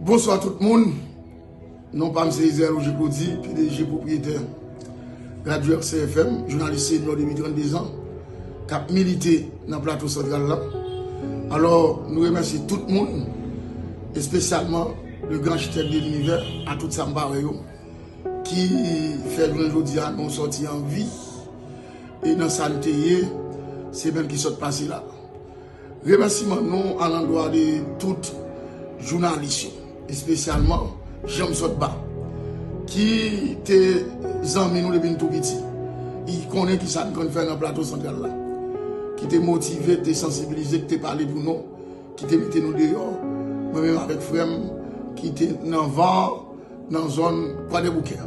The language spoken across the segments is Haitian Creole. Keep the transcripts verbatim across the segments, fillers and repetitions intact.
Bonswa tout moun. Non pa m se Israël Roger Claudy, P D G pwopriyetè Radyo R C F M, jounalis senior depi trannde zan, k ap milite nan Plato Santral la. Alò, nou remèsye tout moun, espesyalman le grand architecte de l'univers, a tout sa m pa wè yo, ki fè jounen jodi a nou sòti an vi e nan sa n te ye semèn ki sot pase la. Remèsiman nou alandwa de tout jounalis yo, espesyalman Janm Sòt Ba, ki te zanmi nou depi n tou piti. Li konnen ki sa n konn fè nan Plato Santral la, ki te motive, te sansibilize, ki te pale pou nou, ki te mete nou deyò, mwen menm avèk frè m ki te nan van an, nan zòn Kwadèboukè.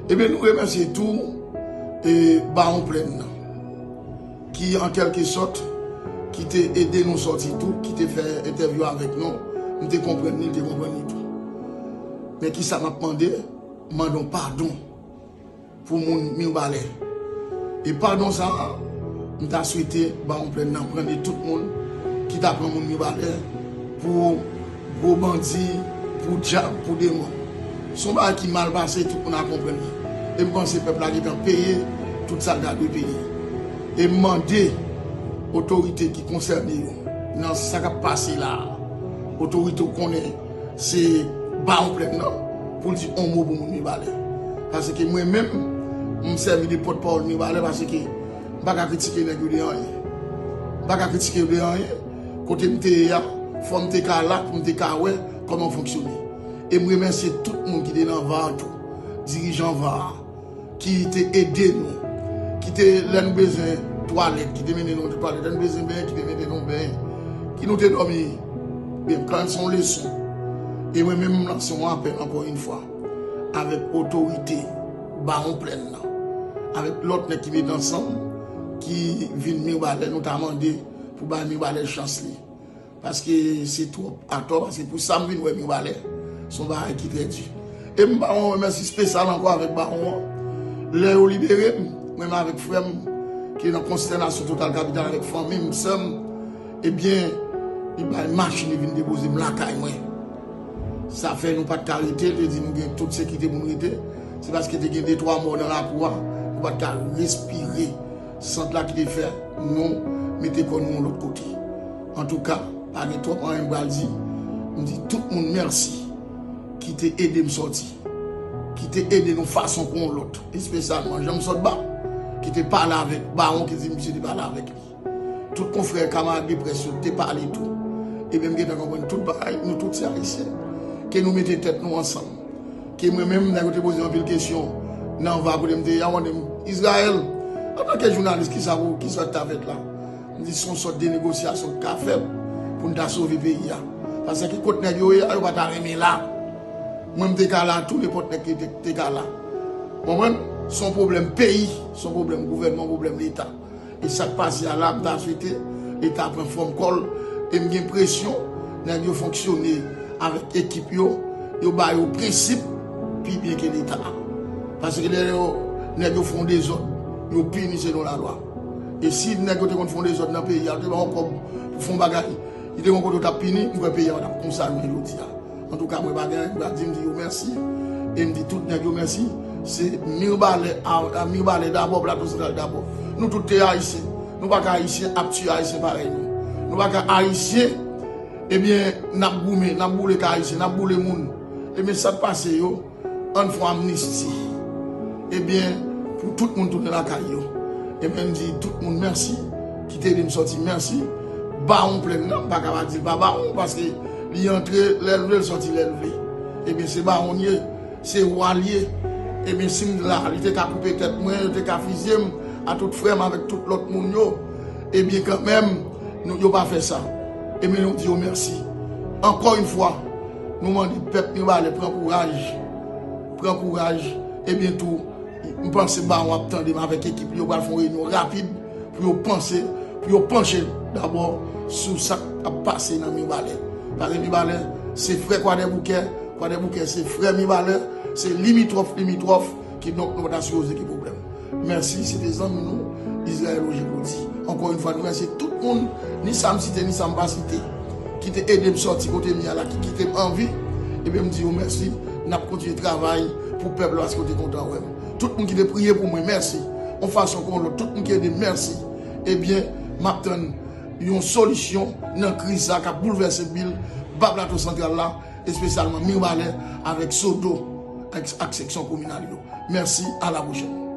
Ebyen, nou remèsye tou e Bawon Plèn nan, ki an kèlke sòt, ki te ede nou sòti tou, ki te fè entèvyou avèk nou. M te konprann li, li te konprann li tou. Men ki sa m ap mande? M mande w padon pou moun Mibalè. E padon sa a, m ta swete Bawon Plèn nan pran de tout moun ki ta pran moun Mibalè pou gwo bandi, pou dyab, pou demon. Se yon bagay ki mal pase, tout moun a konprann li. E m panse pèp la gentan peye tout sa l ta dwe peye. E m mande otorite ki konsène yo nan sa k ap pase la a, otorite w konnen se Bawon Plèn nan, pou l di yon mo pou moun Mibalè. Paske mwen menm, m sèvi de pòtpawòl Mibalè, paske m pa ka kritike nèg yo de anyen. M pa ka kritike yo de anyen. Kote m te ye a, fò m te ka la pou m te ka wè kòman yo fonksyone. E m remèsye tout moun ki te nan va a tou, dirijan va a, ki te ede nou, ki te, lè nou bezwen twalèt, ki te mennen nou twalèt, lè nou bezwen benyen, ki te mennen nou benyen, ki nou te dòmi, byen, kanmenm se yon leson. E mwen menm, m lanse yon apèl ankò yon fwa, avèk otorite Bawon Plèn nan, avèk lòt nèg ki met ansanm, ki vin Mibalè, nou ta mande pou bay Mibalè chans li. Paske se twòp atò, paske pou sa m vin wè Mibalè, se yon bagay ki trè di. E m ba yon remèsi espesyal ankò avèk Bawon an. Lè yo libere m, mwen menm avèk frè m, ki nan konstènasyon total kapital avèk fanmi m, sè m, ebyen, li bay machin, li vin depoze m lakay mwen. Sa fè nou pa t ka rete, li te di nou gen tout sekirite pou nou rete. Se paske te gen de twa mò nan lakou a, nou pa t ka respire. Sant la ki te fè nou mete kò nou yon lòt kote. Antouka, pa gen twòp anyen m pral di. M di tout moun mèsi ki te ede m sòti, ki te ede nou fason pou yon lòt, espesyalman Janm Sòt Ba, ki te pale avèk Bawon, ki di misye te pale avèk li. Tout konfrè, kamarad de près yo te pale tou. Ebyen, m gentan konprann tout bagay, nou tout se Ayisyen. Ke nou mete tèt nou ansanm. Ke mwen menm, nèg yo te poze m anpil kesyon nan va kote m te ye a, yo mande m, Israël, antanke jounalis, kisa pou, kisa k ta fèt la? M di, se yon sòt de negosyasyon k ka fèt pou n ta sove peyi a. Paske kot nèg yo ye a, yo pa ta renmen la. Mwen, m te ka la tou, nenpòt nèg ki te, te ka la. Konprann? Se yon pwoblèm peyi, se yon pwoblèm gouvènman, pwoblèm Leta. E sa k pase a la, m ta swete Leta pran fòm kò l, e m gen enpresyon nèg yo fonksyone avèk ekip yo, yo ba yo prensip pi byen ke Leta. Paske lè yo, nèg yo fè yon dezòd, yo pini selon lalwa. E si nèg yo te konn fè yon dezòd nan peyi a, yo te ba yon kòb pou fè yon bagay, li te gen yon kote yo t ap pini, m kwè peyi a pa t ap konsa jounen jodi a. Antouka, mwen pa gen anyen pou m di, m di yo mèsi. E m di tout nèg yo mèsi. Se Mibalè, a, a Mibalè dabò, Plato Santral dabò. Nou tout te Ayisyen. Nou pa ka Ayisyen ap tiye Ayisyen parèy nou. Nou pa ka Ayisyen, ebyen, n ap goumen, n ap boule kay Ayisyen, n ap boule moun. Ebyen, sa k pase yo, ann fè yon amnisti. Ebyen, pou tout moun tounen lakay yo. Ebyen, m di tout moun mèsi, ki te ede m sòti, mèsi. Bawon Plèn nan, m pa ka pa di l pa Bawon, paske li antre lè l vle, l sòti lè l vle. Ebyen, se Bawon l ye, se wa l ye. Ebyen, si m la, li te ka koupe tèt mwen, yo te ka fizye m, a tout frè m avèk tout lòt moun yo. Ebyen, kanmenm, nou, yo pa fè sa. Ebyen, nou di yo mèsi. Ankò yon fwa, nou mande pèp Mibalè pran kouraj. Pran kouraj. Ebyen tou, m panse Bawon ap tande m avèk ekip li, yo pral fè yon reyinyon rapid pou yo panse, pou yo panche dabò sou sa k ap pase nan Mibalè. Paske Mibalè, se frè Kwadèboukè, Kwadèboukè, se frè Mibalè, se limitwòf, limitwòf, kidonk nou pa ta sipoze gen pwoblèm. Mèsi, se te zanmi nou, Israël Roger Claudy. Ankò yon fwa, nou remèsye tout moun, ni sa m site, ni sa m pa site, ki te ede m sòti kote m ye a la, ki kite m an vi, Ebyen, m di yo mèsi. N ap kontinye travay pou pèp la, paske yo te kontan wè m. Tout moun ki te priye pou mwen, mèsi. Yon fason kon lòt, tout moun ki ede m, mèsi. Ebyen, m ap tann yon solisyon nan kriz sa k ap boulvèse bil ba Plato Santral la, espesyalman Mibalè avèk Sodo ak, ak seksyon kominal yo. Mèsi, a la pwochèn.